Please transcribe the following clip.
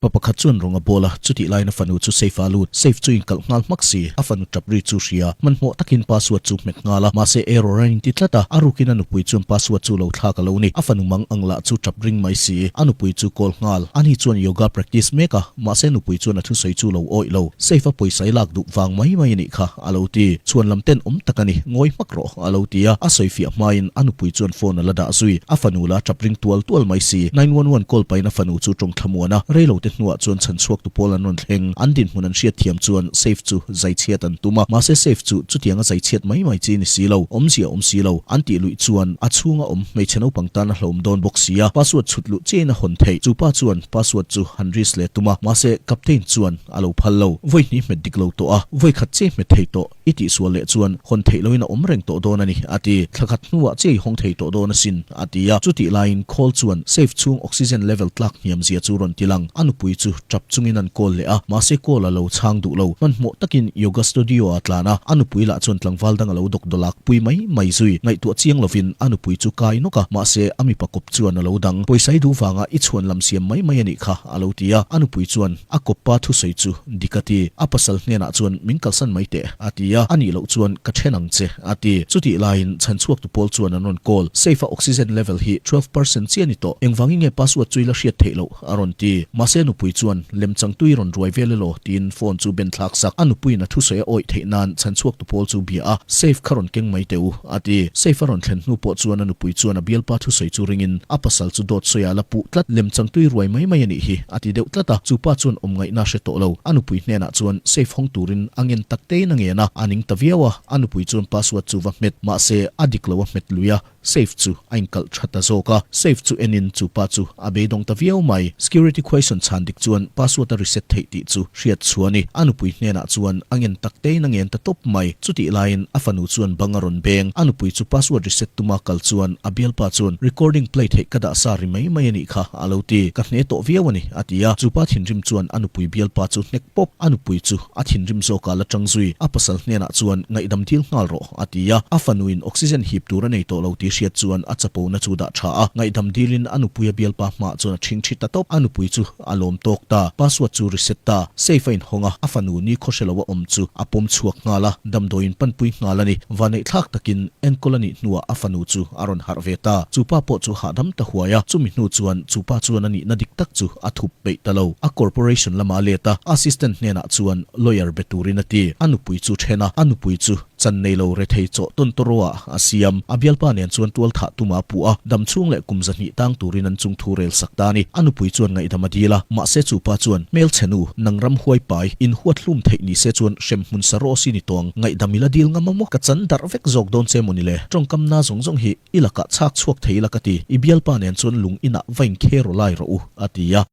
Pa pakhat chuan rawng a bawl a, chutih laiin a fanu chu safe ah a lut. Safe chu inkalh nghal hmak si, a fanu tap ri chu hria. Hmanhmawh takin password chu hmet nghal a, mahse error a inti tlat a, a rukin a nupui chuan password chu lo thlak a lo ni. A fanu mang ang lah chu tap ring mai si, a nupui chu call nghal. Ani chuan yoga practice mek a, mahse nupui chuan a thusawi chu lo awih lo. Safe a pawisa i lak duh vang mai mai a nih kha, a lo ti. Chhuan lam ten awm tak a ni, ngawi hmak rawh, a lo ti a, a sawi fiah hmain a nupui chuan phone a la dah zui. A fanu la tap ring tual tual mai si. 911 call pahin a fanu chu tawng thlamuan a, reilo te hnuah chuan chhan chhuak tu pawl an rawn thleng. An dinhmun an hriat thiam chuan safe chu zai chhiat an tum a, mahse safe chu chutianga zai chhiat mai mai chi ni si lo, awmzia awm si lo. An tih luih chuan a chhunga awm hmeichhe naupang tan a hlawm dawn bawk si a, password chhut luh chiahin a hawn theih. Chu pa chuan password chu han risk leh tum a, mahse captain chuan a lo phal lo. Vawi hnih hmet dik lo tawh a, vawi khat che hmet thei tawh. I tihsual leh chuan hawn theih loin a awm reng tawh dawn a ni, a ti. Thla khat hnuah chiah i hawng thei tawh dawn asin, a ti a. Chutih laiin khawl chuan safe chhung oxygen level tlak hniam zia chu rawn ti lang. A nupui chu tap chungin an call leh a, mahse call a lo chhang duh lo. Hmanhmawh takin yoga studio ah a tlan a, a nupui lah chuan tlangval dang a lo dawk dawlak pui mai mai zui. Ngaihtuah chiang lovin a nupui chu kai nawk a, mahse a mipa kawp chuan a lo dang. Pawisa i duh vanga i chhuan lam siam mai mai a nih kha, a lo ti a. A nupui chuan a kawppa thusawi chu Dik a ti. A pasal hnenah chuan min kalsan mai teh, a ti a. A nih loh chuan ka then ang che, a ti. Chutih laiin chhan chhuaktu pawl chuan an rawn call. Safe a oxygen level hi 12% chiah a ni tawh. Engvangin nge password chu i la hriat theih loh? a rawn ti. Mahse nupui chuan lemchangtui rawn ruai vel elaw tiin phone chu ben thlak sak. A nupuiin a thusawi a awih theih nan chhan chhuaktu pawl chu bia a, Safe kha rawn keng mai teh u, a ti. Safe a rawn thlen hnu pawh chuan a nupui chuan a bialpa thusawi chu ringin a pasal chu dawt sawiah a la puh tlat. Lemchangtui ruai mai mai a nih hi. A ti deuh tlat a, chu pa chuan awm ngaihna hre tawh lo. A nupui hnenah chuan safe hawng turin a ngen tak tein a ngen a, a ning ta viau a, a nupui chuan password chu va hmet, mahse a dik lo a hmet lui a, safe chu a inkalh tha ta zawk a, safe chu enin chu pa chu a beidawng ta viau mai. Security question chhan dik chuan password a reset theih tih chu hriat chhuah a ni. A nupui hnenah chuan a ngen tak tein a ngen ta tawp mai. Chutih laiin a fanu chuan bang a rawn beng. A nupui chu password reset tuma kal chuan a bialpa chuan recording play theih ka dah sa ri mai mai a nih kha. A lo ti, Ka hne tawh viau a ni, a ti a. Chu pa thinrim chuan a nupui bialpa chu hnek pawp. A nupui chu a thinrim zawkah la tang zui. A pasal hnenah chuan ngaihdam dil nghal rawh, a ti a. A fanuin oxygen hip tur a nei tawh lo tih hriat chuan a chapona chu dah tha a. Ngaihdam dilin a nupuia bialpa hmaah chuan a ṭhing ṭhi ta tawp. A nupui chu a lawm tawk ta. Password chu reset ta. Safe a inhawng a, a fanu ni khawhre lo a awm chu a pawm chhuak nghal a. Damdawiin panpui nghal a ni. Vaneihthlak takin enkawl a nih hnuah a fanu chu a rawn harh ve ta. Chu pa pawh chu hahdam ta huai a, chumi hnu chuan chu pa chuan a nihna dik tak chu a thup peih ta lo. A corporation lamah a let a, assistant hnenah chuan lawyer be turin a ti. A nupui chu then a, a nupui chu chan nei lo rethei chawh tawn tawrawah a siam. A bialpa nen chuan tual thah tumah a puh a, dam chhung leh kum zahnih tang turin an chung thu rel sak ta a ni. A nupui chuan ngaihdam a dil a, mahse chu pa chuan, Hmelchhe nu, nang ram huai pai, in huat hlum theih ni se chuan hrem hmun sa rawh si ni tawng, ngaihdam ila dil ngam a maw? Ka chan darh vek zawk dawn che maw ni le? Tawngkam na zawng zawng hi i lakah chhak chhuak thei ila ka ti, i bialpa nen chuan lung inah va inkheraw lai rawh u, a ti a.